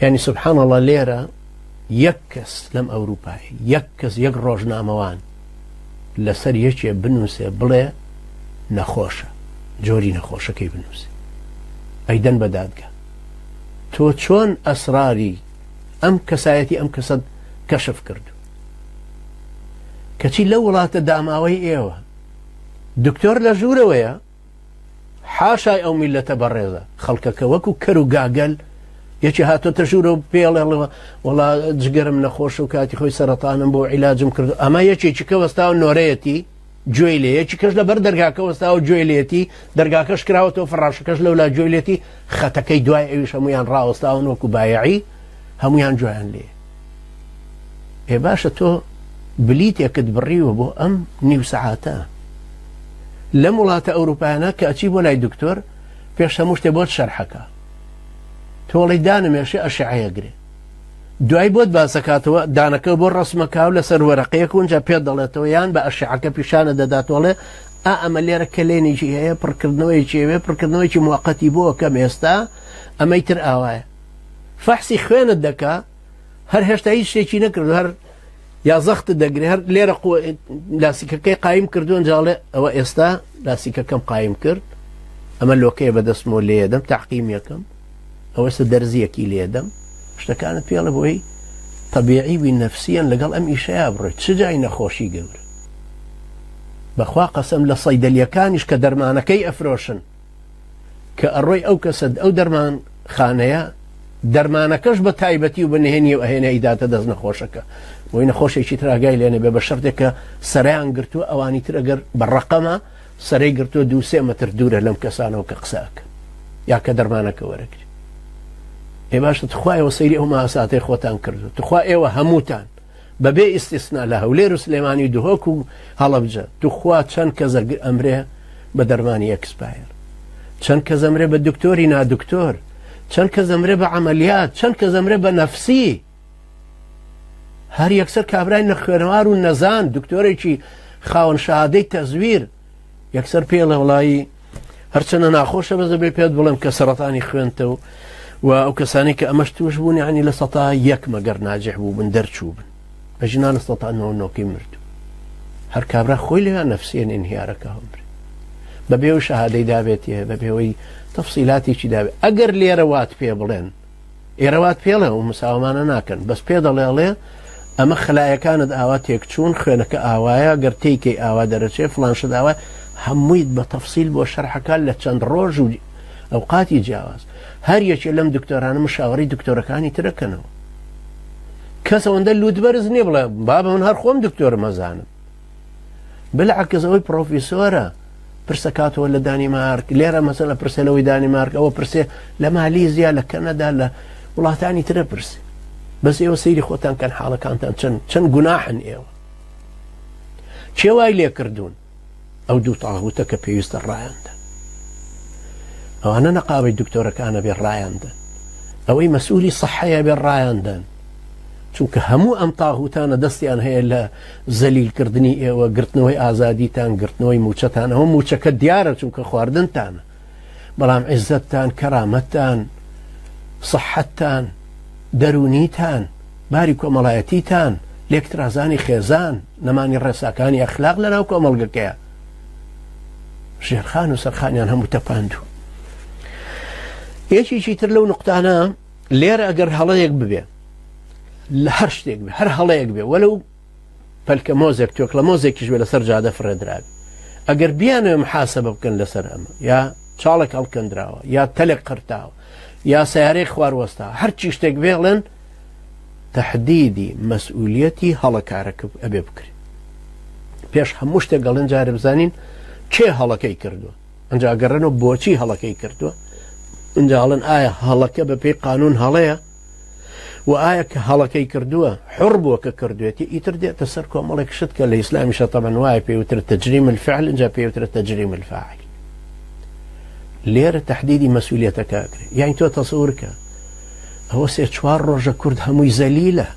یعنی سبحان الله لێرە یەک کەس لەم ئەوروپای یەک کەس یەک ڕۆژنامەوان لەسەر یەکێ بنووسێ بڵێ نەخۆشە جۆری نەخۆشەکەی بنووسێ ئەیدەن بە دادگا تۆ چۆن ئەسراری ئەم کەسایەتی ئەم کەسەت کەشف کردو کەچی لەو وڵاتە داماوەی ئێوە دکتۆر لە ژوورەوەیە حاشای ئەو میلەتە بەڕێزە خەڵکەکە وەکو کەر و گاگەل یەکی هاتۆتە ژوورە و پێڵێڵەوە وڵا جگەرم نەخۆش و کاتی خۆی سەرەتانم بۆ عیلاجم کرد ئەمە یەکێکی کە وەستاوە نۆرەیەتی گوێی لێ یەکی کەش لەبەر دەرگاکە وەستاوە گوێی لێتی دەرگاکەش کراوەتەوە فڕاشەکەش لەولا گوێی لێتی خەتەکەی دوای ئەویش هەمویان ڕاوەستاون وەکو بایعی هەمویان گوێیان لێ ئێ باشە تۆ بلیتێکت بڕیوە بۆ ئەم نیو سەعاتە لەم وڵاتە ئەوروپایانە کە ئەچی بۆ لای دکتۆر پێش هەموو شتێ بۆت شەرحەکە تۆڵی دانمێشێ ئەشعەیە گرێ دوای بۆت باسەکاتەوە دانەکە بۆ ڕسمەکە و لەسەر وەرەقەیەک اونجا پێ دەڵێتەوە یان بە ئەشعەکە پیشانە دەداتۆڵێ ئا ئەمە لێرە کەلێنێکی هەیە پڕکردنەوەیەکی هەیە پڕکردنەوەیکی موقتی بۆ کەم ئێستا ئەمەی تر ئاوایە فەحسی خوێنت دەکا هەر هێشتا هیچ شتێکی نەکردو هەر یا زەخت دەگرێ هەر لێرە لاسیکەکەی قایم کردوون جاڵێ ئەوە ئێستا لاسیکەکەم قایم کرد ئەمە لۆکەیە بەدەستمەوە لێدەم تاقیم یەکەم ئەوەسە دەرزیەکی لێدەم شتەکانت پێڵە بۆی طبیعی بی نفسیان لەگەڵ ئەم ئیشەیە بڕۆی چ جای نەخۆشی گەورە بەخوا قەسەم لە سەیدەلیەکانیش کە دەرمانەکەی ئەفرۆشن کە ئەڕۆی ئەو کەسە ئەو دەرمان خانەیە دەرمانەکەش بە تایبەتی و بە نهێنی و ئەهێنە ئیداتە دەست نەخۆشەکە بۆی نەخۆشێکی تراگای لێنە بێ بە شەرتێک کە سەریان گرتووە ئەوانی تر ئەگەر بە ڕقەمە سەرەی گرتووە دو سێ مەتر دوورە لەم کەسانەوە کە قسە ئەکەن یا کە دەرمانەکە وەرەگری ئێ باشە تخوا ئێوە سەیری ئەو ماساتەی خۆتان کردو تخوا ئێوە هەمووتان بەبێ ئیستیسنا لە هەولێر و سلێمانی و دهۆک و هەڵەبجە توخوا چەند کەس ئەمرێ بە دەرمانی expire چەند کەس ئەمرێ بە دکتۆری نادکتۆر چەند کەس ئەمرێ بە عەمەلیات چەند کەس ئەمرێ بە نەفسی هەر یەکسەر کابرای نەخوێنەوار و نەزان دکتۆرێکی خاوەن شەهادەی تەزویر یەکسەر پێڵێ وڵایی هەرچەنە ناخۆشە بەس دەبێ پێت بڵێم کە سەرەتانی خوێنتە و و ئەو کەسانی کە ئەمەش توش بوون یعنی 1% مەگەر ناجح بوو بن دەرچوو بن ئەژنا 99% مردوو. هەر کابرا خۆی لەوێ نەفسیەن ئینهیارەکە هەمرێ بە بێ و شەهادەی دابێتێ بە بێەوەی تەفسیلاتێکی دابێت. ئەگەر لێرە وات پێ بڵێن، ئێرە وات پێڵێ و مساوامانە ناکەن، بەس پێ دەڵێڵێ ئەمە خلایەکانت ئاوا تێکچوون، خوێنەکە ئاوایە، گەر تێیکەی ئاوا دەرەچێ، فڵان شت ئاوا، هەموویت بە تەفسیل بۆ شەرحەکە لە چەند ڕۆژ و ئەوقاتی جیاواز. هەر یەکێ لەم دکتۆرانە مشاوەڕی دکتۆرەکانی ترەکەنەوە. کەس ئەوەندە لوت بەرز نییە بڵێ بابە من هەر خۆم دکتۆرم ئەزانم. بالعکس ئەوەی پرۆفیسۆرە پرسەکاتەوە لە دانیمارک، لێرە مەسەلە پرسێ لەوەی دانیمارک، ئەوە پرسێ لە مالیزیا، لە کەنەدا، لە وڵاتانی ترە پرسێ. بەس ئێوە سەیری خۆتان کەن حاڵەکانتان چەند چەند گوناحن ئێوە. کێ وای لێ کردوون؟ ئەو دوو تاغوتە کە پێویستە ڕایاندەن. ئەوانە نەقابەی دکتۆرەکانە بێ ڕایاندەن. ئەوەی مەسئولی سەحەیە بێ ڕایاندەن. چونکە هەموو ئەم تاغوتانە دەستیان هەیە لە زەلیلکردنی ئێوە، گرتنەوەی ئازادیتان، گرتنەوەی موچەتان. ئەوە موچەکە دیارە چونکە خواردنتانە، بەڵام عیزەتتان، کەرامەتتان، سەحەتتان، دەروونیتان، باری کۆمەڵایەتیتان، لێکترازانی خێزان، نەمانی ڕێساکانی ئەخلاق لەناو کۆمەڵگەکەیە، ژێرخان و سەرخانیان هەموو تەپاندوو. یەکێکی تر لەو نقطانە لێرە ئەگەر هەڵەیەک ببێ لە هەر شتێک بێ، هەر هەڵەیەک بێ، وەلو پەلکە مۆزێک توێکڵە مۆزێکیش بێ لەسەر جادە فڕێدرابێ، ئەگەر بیانەوێ محاسبە بکەن لەسەر ئەمە، یا چاڵێک هەڵکەندراوە، یا تەلێک قرتاوە، یا سیارەیەک خوار وەستا، هەرچی شتێک بێڵێن تهدیدی مەسئولیەتی هەڵەکارەکە ئەبێ بکرێت. پێش هەموو شتێک گەڵێن جارێ بزانین کێ هەڵەکەی کردووە، ئەنجا گەڕێنەوە بۆچی هەڵەکەی کردووە، ئەنجا ئەڵێن ئایا هەڵەکە بە پێی قانون هەڵەیە و ئایا کە هەڵەکەی کردووە حڕ بووە کە کردوێتی. ئیتر دێتە سەر کۆمەڵێک شت کە لە ئیسلامیشە تەبەن وایە پێوترە تەجریم الفعل، ئینجا پێوترە تەجریم الفاعل. لێرە تهدیدی مەسئولیەتەکە ئەکرێ. یعنی تۆ تەسەور کە ئەوە 3-4 ڕۆژە کورد هەمووی زەلیلە،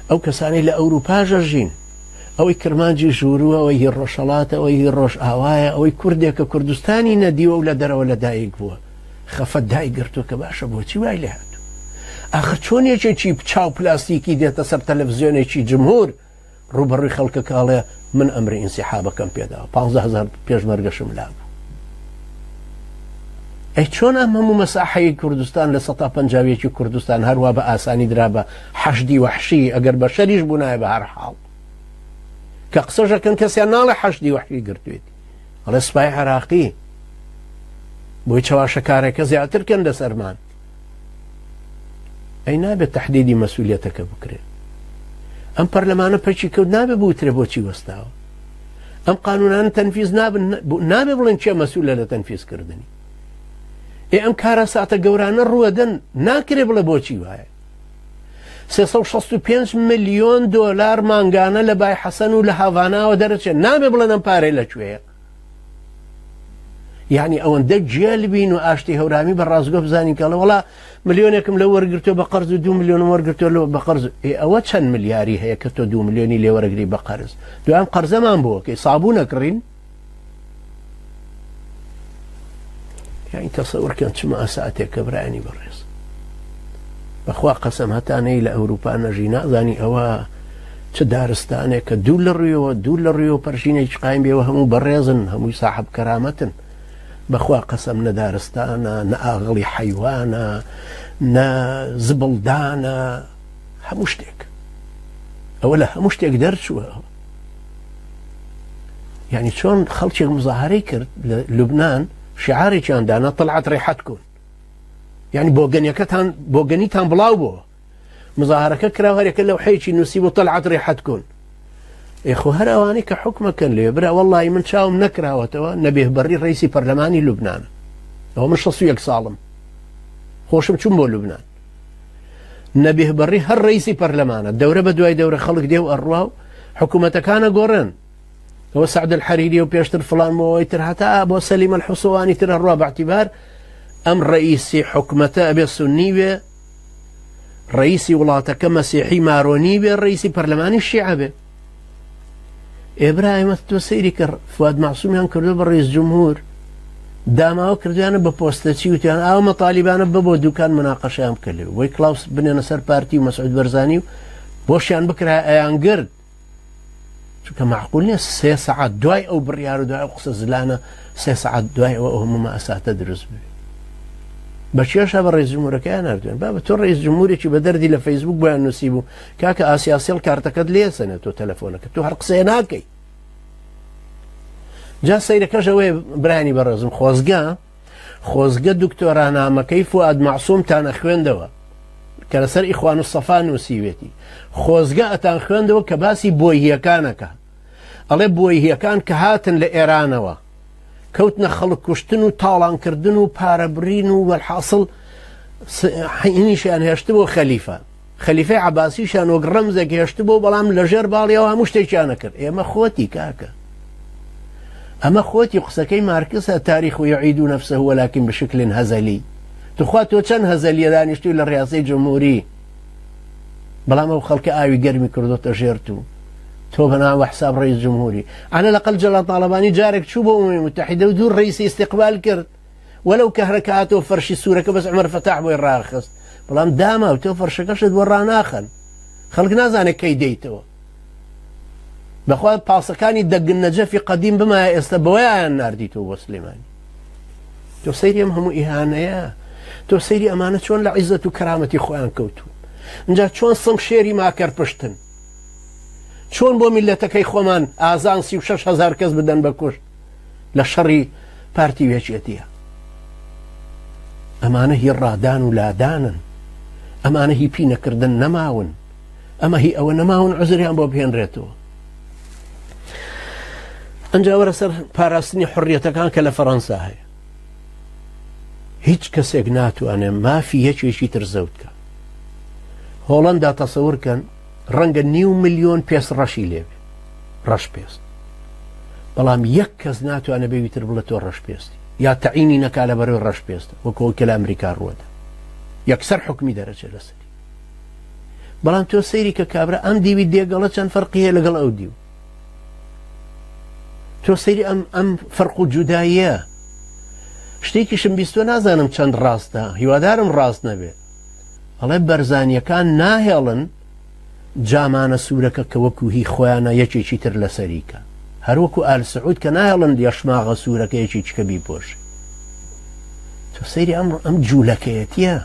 ئەو کەسانەی لە ئەوروپاژە ژین، ئەوەی کرمانجی ژوورووە، ئەوەی هی ڕۆژهەڵاتە، ئەوەی هی ڕۆژئاوایە، ئەوەی کوردێکە کوردستانی نەدیوە و لە دەرەوە لەدایک بووە، خەفەت دایگرتووە کە باشە بۆچی وای لێ هاتوو؟ ئاخر چۆن یەکێکی چاو پلاستیکی دێتە سەر تەلەڤزیۆنێکی جمهور ڕووبەڕووی خەڵکەکە ئەڵێ من ئەمری ئینسیحابەکەم پێداوە، 15,000 پێشمەرگەشم لابوو. ئەی چۆن ئەم هەموو مەساحەی کوردستان 51% کوردستان هەروە بە ئاسانی درا بە حەشدی وەحشی، ئەگەر بەشەریش بوونایە بە هەر حاڵ کە قسەشەکەن کەسیان ناڵێ حەشدی وەحشی گرتوێتی، ئەڵێ سوپای عێراقی، بۆی چەواشەکارەکە زیاتر کەن لەسەرمان. ئەی نابێت تهدیدی مەسئولیەتەکە بکرێت. ئەم پەرلەمانە پەکی کەوت، نابێت بوترێ بۆچی وەستاوە. ئەم قانونانە تەنفیز نابن، نابێ بڵێن کێ مەسئولە لە تەنفیزکردنی. ئێ ئەم کارەساتە گەورانە ڕوەدەن، ناکرێ بڵێ بۆچی وایە. 365 ملیۆن دۆلار مانگانە لە بای حەسەن و لە هاڤاناوە دەرەچێت، نابێ بڵێن ئەم پارەی لەکوێیە. یعنی ئەوەندە گێل بین و ئاشتی هەورامی بە ڕاستگۆ بزانین کە ئەڵێ وەڵا ملیۆنێکم لەو وەرگرتووە بە قەرز و 2 ملیۆنم وەرگرتووە لەو بە قەرز. ئێ ئەوە چەند ملیاری هەیە کە تۆ 2 ملیۆنی لێ وەرەگری بە قەرز؟ دوام قەرزەمان بۆکەی سابوونە کڕین؟ یعنی تەسەور کەن چ ماساتێکە برایانی بەڕێز. بەخوا قەسەم هەتانەی لە ئەوروپا نەژی نازانی ئەوە چ دارستانێکە دوور لە ڕوویەوە، دوور لە ڕوویەوە پەرژینێکی قایم بێوە، هەموو بەڕێزن، هەمووی ساحەب کەرامەتن. بەخوا قەسەم نە دارستانە، نە ئاغڵی حەیوانە، نە زبڵدانە، هەموو شتێک ئەوە لە هەموو شتێک دەرچووە. یعنی چۆن خەڵکێک مزاهرەی کرد لە لوبناان، شعارێکیان دانا طلعت ڕێحەت کون، یعنی بۆگەنیەکەتان بۆگەنیتان بڵاو بۆ. مزاهرەکە کرا هەرێکە لەو حەیەکی نووسی بۆ طلعت ڕێحەت کون. ئێخۆ هەر ئەوانەی کە حکومەکەن لێ برا، وەڵی من چاوم نەکراوەتەوە نەبێ بەڕی ڕئیسی پەرلەمانی لوبناان. ئەوە من 61 ساڵم، خۆشم چوون بۆ لوبناان. نەبێ بەڕی هەر ڕئیسی پەرلەمانە، دەورە بە دوای دەورە خەڵک دێ و ئەڕوا و حکوومەتەکانە گۆڕن. ئەوە سەعد الحەریری و پێشتر فلان بۆەوەی تر هەتا بۆ سەلیم الحوسوانی تر ئەڕوا باعتیبار ئەم ڕئیسی حکومەتە ئەبێ سنی بێ، ڕئیسی وڵاتەکە مەسیحی مارۆنی بێ، ڕئیسی پەرلەمانی شیعە بێ. ئێ برا ئێمە تۆ سەیری کە فواد مەعسومیان کردو بە ڕئیس جمهور، داماوە کردویانە بە پۆستەچی وتیان ئاو مەتالیبانە بە بۆ دوکان مناقەشەیان بکە لێ بۆی کلااوس بنێنە سەر پارتی و مەسعود بەرزانی و بۆشیان بکرا ئەیان گرت چونکە معقول نییە سێ سەعات دوای ئەو بڕیار و دوای ئەو قسە زلانە سێ سەعات دوای ئەوە ئەو هەموو مەئساتە دروست بێ بە کێشە بە ڕێز جمهورەکەیان نردوێن با بە تۆ ڕێز جمهورێکی بە دەردی لە فەیسبوک بۆیان نووسی بوو کاکە ئاسیاسێڵ کارتەکەت لێسەنێت تۆ تەلەفۆنەکە تۆ هەر قسەیە ناکەی جا سەیرەکەش ئەوەیە برانی بەڕێزم خۆزگە خۆزگە دکتۆرانامەکەی فواد مەعسومتان ئەخوێندەوە کە لەسەر ئیخوان و سەفا نووسیوێتی خۆزگە ئەتان خوێندەوە کە باسی بۆییەکانەکە ئەڵێ بۆییەکان کە هاتن لە ئێرانەوە کەوتنە خەڵک کوشتن و تاڵانکردن و پارەبرین و وەرحاصل حینیشیان هێشتبوو خەلیفە خەلیفەی عەباسیشیان وەک ڕەمزێک هێشتبوو بەڵام لەژێر باڵیەوە هەموو شتێکیان نەکرد ئێمە خۆتی کاکە ئەمە خۆتی قسەکەی مارکسە تاریخ و یعید نفسه ولكن بشكل هزلي تخوا تۆ چەند هەزەلیە دانیشتوی لە ڕیاسەی جمهوری بەڵام ئەو خەڵکە ئاوی گەرمی کردۆتە ژێرت و تۆ بەناوە حساب ڕئیس جمهوری على الأقل جەلال تاڵەبانی جارێک چوو بۆ ئومەمی متحدە و دوو ڕئیسی استقبال کرد وەلەو کەهرەکە هاتەوە فەرشی سوورەکە بەس عومەر فەتاح بۆی ڕاخست بەڵام داما و تۆ فەرشەکەشت بۆ ڕاناخەن خەڵک نازانێت کەی دێیتەوە بەخوا پاسەکانی دەگن نەجەفی قەدیم بمایە ئێستا بەوەیان نردیتەوە بۆ سلێمانی تۆ سەیری ئەم هەموو ئیهانەیە تۆ سەیری ئەمانە چۆن لە عیزەت و کەرامەتی خۆیان کەوتوون اینجا چۆن سنگ شێری ماکەر پشتن چۆن بۆ میلەتەکەی خۆمان ئازان 36 هزار کەس بدەن بە کوشت لە شەڕی پارتی و یەکێتیە. ئەمانە هی ڕادان و لادانن، ئەمانە هی پینەکردن نەماون، ئەمە هی ئەوە نەماون عوزریان بۆ بهێنرێتەوە. ئەنجا وەرە سەر پاراستنی حڕیەتەکان کە لە فەڕەنسا هەیە. هیچ کەسێک ناتوانێت مافی یەکێکی تر زەوت کە. هۆڵەندا تەسەور کەن ڕەنگە نیو ملیۆن پێست ڕەشی لێبێ ڕەش پێست بەڵام یەک کەس ناتوانێت بێوی تر بڵێ تۆ ڕەش پێستی یا تەعینی نەکا لە بەرەوەی ڕەش پێستە وەکو ئەوەی کە لە ئەمریکا ڕووەدا یەکسەر حکمی دەرەچێت لەسەری بەڵام تۆ سەیری کە کابرا ئەم دیوی دێگەڵە چەند فەرقی هەیە لەگەڵ ئەو دیو تۆ سەیری ئەم ئەم فەرق و جوداییە شتێکیشم بیستوە نازانم چەند ڕاستە هیوادارم ڕاست نەبێت ئەڵێ بەرزانیەکان ناهێڵن جامانە سوورەکە کە وەکو هی خۆیانە یەکێکی تر لەسەری کە هەر وەکو ئال سعود کە ناهێڵن یەشماغە سوورەکە یەکێکی کە بیپۆشێ تۆ سەیری ئەم ئەم جوولەکەیەتیە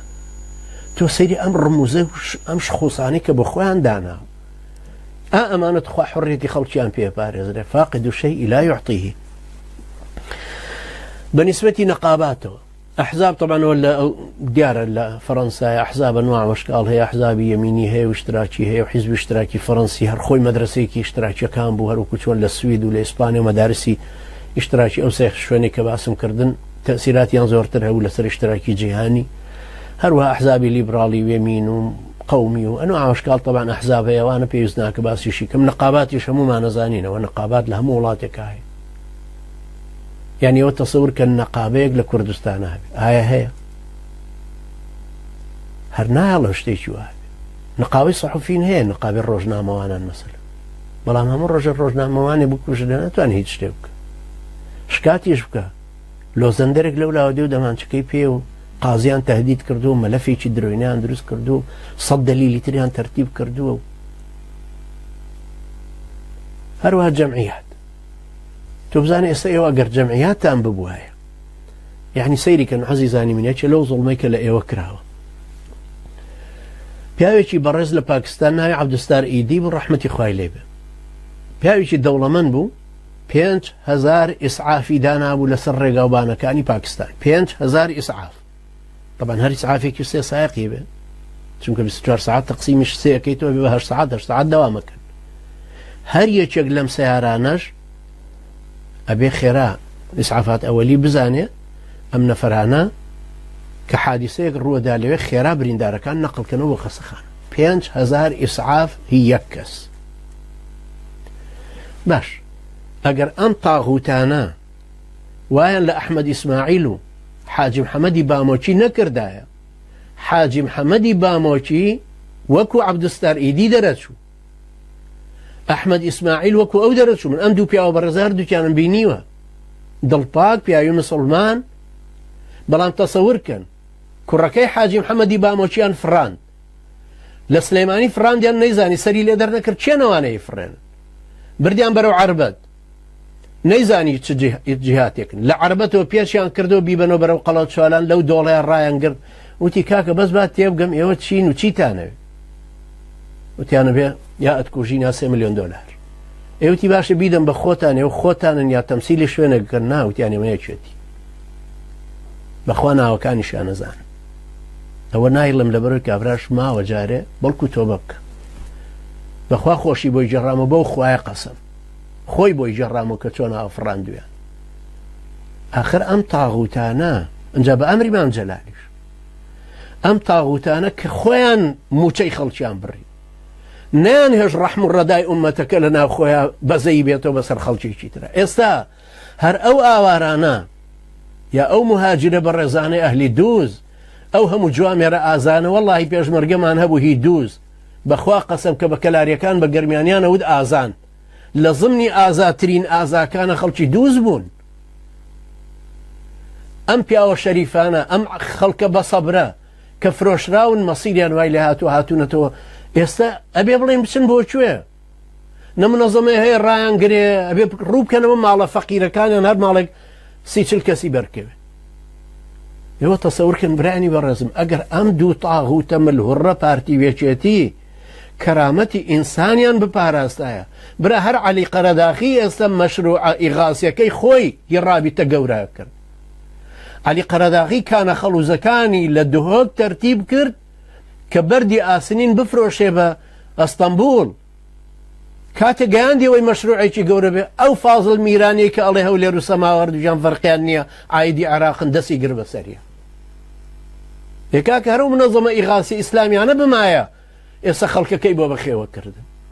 تۆ سەیری ئەم ڕموزە ئەم شخۆسانەی کە بە خۆیان دانا ئا ئەمانە تخوا حڕێتی خەڵکیان پێ پارێزرێ فاقد شيء لا يعطيه بەنیسبەتی نەقاباتەوە ئەحزاب تەبعەن ئەوە لە دیارە لە فەرەنسایە ئەحزاب ئەنواع وەشکاڵ هەیە ئەحزابی یەمینی هەیە و اشتراکی هەیە و حیزبی اشتراکی فەرەنسی هەر خۆی مەدرسەیەکی اشتراکیەکان بوو هەروەکو چۆن لە سوید و لە ئیسپانیا و مەدارسی اشتراکی ئەو سێ شوێنێک کە باسم کردن تەسیراتیان زۆرتر هەبوو لەسەر اشتراکی جیهانی هەروەها ئەحزابی لیبراڵی و یەمین و قومی و ئەنواع وەشکاڵ تەبعەن ئەحزاب هەیە ئەوانە پێویست ناکە باسیشی کەم نقاباتیش هەموومانەزانینەوە نقابات لە هەموو وڵاتێکا هەیە یانی ئەوە تەسەور کەن نەقابەیەک لە کوردستانە هەبێ ئایا هەیە هەر نایەڵە شتێکی وە هەبێ نقاوی سەحفین هەیە نقابی ڕۆژنامەوانان مەسەل بەڵام هەموو ڕۆژە ڕۆژنامەوانێ بکوژرێ ناتوان هیچ شتێ بکە شکاتیش بکە لۆزەندەرێک لەو لاوە دێ و دەمانچەکەی پێ و قازیان تهدید کردو و مەلەفێکی درۆینیان دروست کردو و سەد دەلیلی تریان تەرتیب کردووە و هەروەها جەمعیات تۆ بزانە ئێستا ئێوە گەر جەمعیاتان ببوایە یعنی سەیری کەن عەزیزانی من یەکێ لەو زوڵمەی کە لە ئێوە کراوە پیاوێکی بەڕێز لە پاکستان ناوی عەبدولستار ئیدی بوو ڕەحمەتی خوای لێ بێ پیاوێکی دەوڵەمەند بوو 5هزار ئیسعافی دانابوو لەسەر ڕێگاوبانەکانی پاکستان 5هزار ئیسعاف طبعا هەر ئیسعافێکی سێ سایەقی بێ چونکە 24 ساعت تەقسیمیش سێەکەی تۆ بە 8 ساعت 8 ساعت دەوامەکەن هەر یەکێک لەم سیارانەش ئەبێ خێرا ئیسعافات ئەوەلی بزانێ ئەم نەفرانە کە حادیسەیەک ڕووەدا لەوێ خێرا بریندارەکان نەقلکەنەوە بۆ خەسەخانە 5هزار ئیسعاف هی یەک کەس باش ئەگەر ئەم تاغوتانە وایان لە ئەحمەد ئیسماعیل و حاجی محەمەدی بامۆکی نەکردایە، حاجی محەمەدی بامۆکی وەکو عەبدولستار ئیدی دەرەچوو، ئەحمەد ئیسماعیل وەکو ئەو دەرەچوو. من ئەم دوو پیاوە بەڕێزە هەردووکیانم بینیوە، دڵپاک، پیاوی مسوڵمان. بەڵام تەسەور کەن کوڕەکەی حاجی محەممەدی بامۆکیان فڕاند لە سلێمانی فڕاندیان نەیزانی سەری لێ دەرنەکرد چێ نەوانەیە فڕێن بردیان بەرەو عەربەت نەیزانی چ جیهاتێکن لە عەربەتەوە پێچیان کردو بیبەنەوە بەرەو قەڵا چوالان لەو دۆڵەیان ڕایان گرت وتی کاکە بەس با تێبگەم ئێوە چین و چیتانەوێ وتیانە بێ یا ئەتکوژی نا سێ ملیۆن دۆلار ئێوتی باشە بیدەم بە خۆتان ئێوە خۆتانن یا تەمسیلی شوێنێک بکەن نا وتیان ئێمە یەکێتی بەخوا ناوەکانیشیان نەزانم ئەوە نایڵم لەبەرەوەی کابراش ماوە جارێ بەڵکو تۆبە بکە بەخوا خۆشی بۆی گێڕامە بەو خوایە قەسەم خۆی بۆی گێڕامەوە کە چۆن ئافڕاندویان ئاخر ئەم تاغوتانە ئەجا بە ئەمری مام جەلالیش ئەم تاغوتانە کە خۆیان موچەی خەڵکیان بڕی نیان هێش ڕەحم و ڕەدای ئومەتەکە لە ناوخۆیان بەزەی بێتەوە بەسەر خەڵکێکی ترە ئێستا هەر ئەو ئاوارانە یا ئەو مهاجرە بەڕێزانەی ئەهلی دووز ئەو هەموو جوامێرە ئازانە وەڵی پێشمەرگەمان هەبوو هی دووز بەخوا قەسەم کە بە کەلاریەکان بە گەرمیانیانە وت ئازان لە زمنی ئازاترین ئازاکانە خەڵکی دووز بوون ئەم پیاوە شەریفانە ئەم خەڵکە بە سەبرە کە فرۆشراون مەسیریان وای لێ هاتوو هاتوونەتەوە ئێستا ئەبێ بڵێن بچن بۆ کوێ نە منەزەمەی هەیە ڕایان گرێ ئەبێ ڕوو بکەنەوە ماڵە فەقیرەکانیان هەر ماڵێک 30 کەسی بەرکەوێ ئێوە تەسەورکەن برانی بەڕێزم ئەگەر ئەم دوو تاغوتە ملهوڕە پارتی وێکێتی کەرامەتی ئینسانیان بپاراستایە برا هەر عەلی قەرەداخی ئێستا مەشروعە ئیغاسیەکەی خۆی هی ڕابیتە گەورە کرد عەلی قەرەداغی کانە خەڵوزەکانی لە دهۆک تەرتیب کرد کە بەردی ئاسنین بفرۆشێ بە ئەستەمبول کاتێ گەیاندی ئەوەی مەشروعێکی گەورە بێ ئەو فازڵ میرانەی کە ئەڵێ هەولێر و سەماوە هەردووکیان فەرقیان نییە عایدی عێراقن دەستی گر بەسەریە ئێ کاکە هەر ئەو منەزەمە ئیغاسی ئیسلامیانە بمایە ئێستا خەڵکەکەی بۆ بەخێوە کردن.